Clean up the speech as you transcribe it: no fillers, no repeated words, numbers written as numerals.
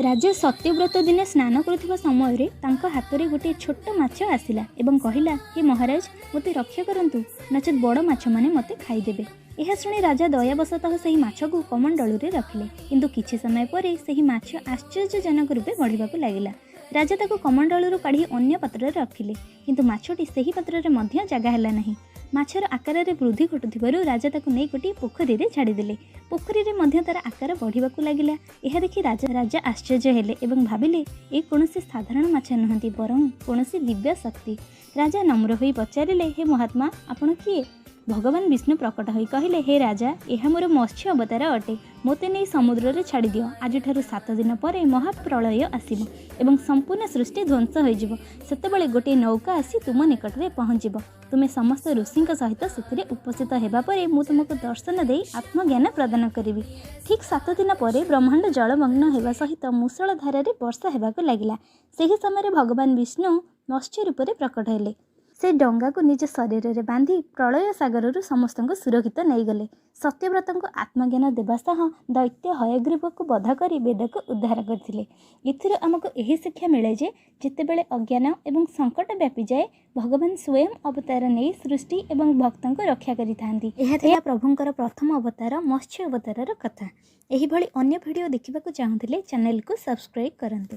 ରାଜା ସତ୍ୟବ୍ରତ ଦିନେ ସ୍ନାନ କରୁଥିବା ସମୟରେ ତାଙ୍କ ହାତରେ ଗୋଟିଏ ଛୋଟ ମାଛ ଆସିଲା ଏବଂ କହିଲା, ହେ ମହାରାଜ, ମୋତେ ରକ୍ଷା କରନ୍ତୁ, ନଚେତ୍ ବଡ଼ ମାଛମାନେ ମୋତେ ଖାଇଦେବେ। ଏହା ଶୁଣି ରାଜା ଦୟାବଶତଃ ସେହି ମାଛକୁ କମଣ୍ଡଳୁରେ ରଖିଲେ। କିନ୍ତୁ କିଛି ସମୟ ପରେ ସେହି ମାଛ ଆଶ୍ଚର୍ଯ୍ୟଜନକ ରୂପେ ବଢ଼ିବାକୁ ଲାଗିଲା। ରାଜା ତାକୁ କମଣ୍ଡଳୁରୁ କାଢ଼ି ଅନ୍ୟ ପାତ୍ରରେ ରଖିଲେ, କିନ୍ତୁ ମାଛଟି ସେହି ପାତ୍ରରେ ମଧ୍ୟ ଜାଗା ହେଲା ନାହିଁ। ମାଛର ଆକାରରେ ବୃଦ୍ଧି ଘଟୁଥିବାରୁ ରାଜା ତାକୁ ନେଇ ଗୋଟିଏ ପୋଖରୀରେ ଛାଡ଼ିଦେଲେ। ପୋଖରୀରେ ମଧ୍ୟ ତା'ର ଆକାର ବଢ଼ିବାକୁ ଲାଗିଲା। ଏହା ଦେଖି ରାଜା ଆଶ୍ଚର୍ଯ୍ୟ ହେଲେ ଏବଂ ଭାବିଲେ, ଏ କୌଣସି ସାଧାରଣ ମାଛ ନୁହନ୍ତି, ବରଂ କୌଣସି ଦିବ୍ୟ ଶକ୍ତି। ରାଜା ନମ୍ର ହୋଇ ପଚାରିଲେ, ହେ ମହାତ୍ମା, ଆପଣ କିଏ? ଭଗବାନ ବିଷ୍ଣୁ ପ୍ରକଟ ହୋଇ କହିଲେ, ହେ ରାଜା, ଏହା ମୋର ମତ୍ସ୍ୟ ଅବତାର ଅଟେ। ମୋତେ ନେଇ ସମୁଦ୍ରରେ ଛାଡ଼ିଦିଅ। ଆଜିଠାରୁ 7 ଦିନ ପରେ ମହାପ୍ରଳୟ ଆସିବ ଏବଂ ସମ୍ପୂର୍ଣ୍ଣ ସୃଷ୍ଟି ଧ୍ୱଂସ ହୋଇଯିବ। ସେତେବେଳେ ଗୋଟିଏ ନୌକା ଆସି ତୁମ ନିକଟରେ ପହଞ୍ଚିବ। ତୁମେ ସମସ୍ତ ଋଷିଙ୍କ ସହିତ ସେଥିରେ ଉପସ୍ଥିତ ହେବା ପରେ ମୁଁ ତୁମକୁ ଦର୍ଶନ ଦେଇ ଆତ୍ମଜ୍ଞାନ ପ୍ରଦାନ କରିବି। ଠିକ୍ 7 ଦିନ ପରେ ବ୍ରହ୍ମାଣ୍ଡ ଜଳମଗ୍ନ ହେବା ସହିତ ମୂଷଳ ଧାରାରେ ବର୍ଷା ହେବାକୁ ଲାଗିଲା। ସେହି ସମୟରେ ଭଗବାନ ବିଷ୍ଣୁ ମତ୍ସ୍ୟ ରୂପରେ ପ୍ରକଟ ହେଲେ। ସେ ଡଙ୍ଗାକୁ ନିଜ ଶରୀରରେ ବାନ୍ଧି ପ୍ରଳୟ ସାଗରରୁ ସମସ୍ତଙ୍କୁ ସୁରକ୍ଷିତ ନେଇଗଲେ। ସତ୍ୟବ୍ରତଙ୍କୁ ଆତ୍ମଜ୍ଞାନ ଦେବା ସହ ଦୈତ୍ୟ ହୟଗ୍ରୀବକୁ ବଧ କରି ବେଦକୁ ଉଦ୍ଧାର କରିଥିଲେ। ଏଥିରୁ ଆମକୁ ଏହି ଶିକ୍ଷା ମିଳେ ଯେ ଯେତେବେଳେ ଅଜ୍ଞାନ ଏବଂ ସଙ୍କଟ ବ୍ୟାପିଯାଏ, ଭଗବାନ ସ୍ୱୟଂ ଅବତାର ନେଇ ସୃଷ୍ଟି ଏବଂ ଭକ୍ତଙ୍କୁ ରକ୍ଷା କରିଥାନ୍ତି। ଏହା ଥିଲା ପ୍ରଭୁଙ୍କର ପ୍ରଥମ ଅବତାର ମତ୍ସ୍ୟ ଅବତାରର କଥା। ଏହିଭଳି ଅନ୍ୟ ଭିଡ଼ିଓ ଦେଖିବାକୁ ଚାହୁଁଥିଲେ ଚ୍ୟାନେଲକୁ ସବସ୍କ୍ରାଇବ୍ କରନ୍ତୁ।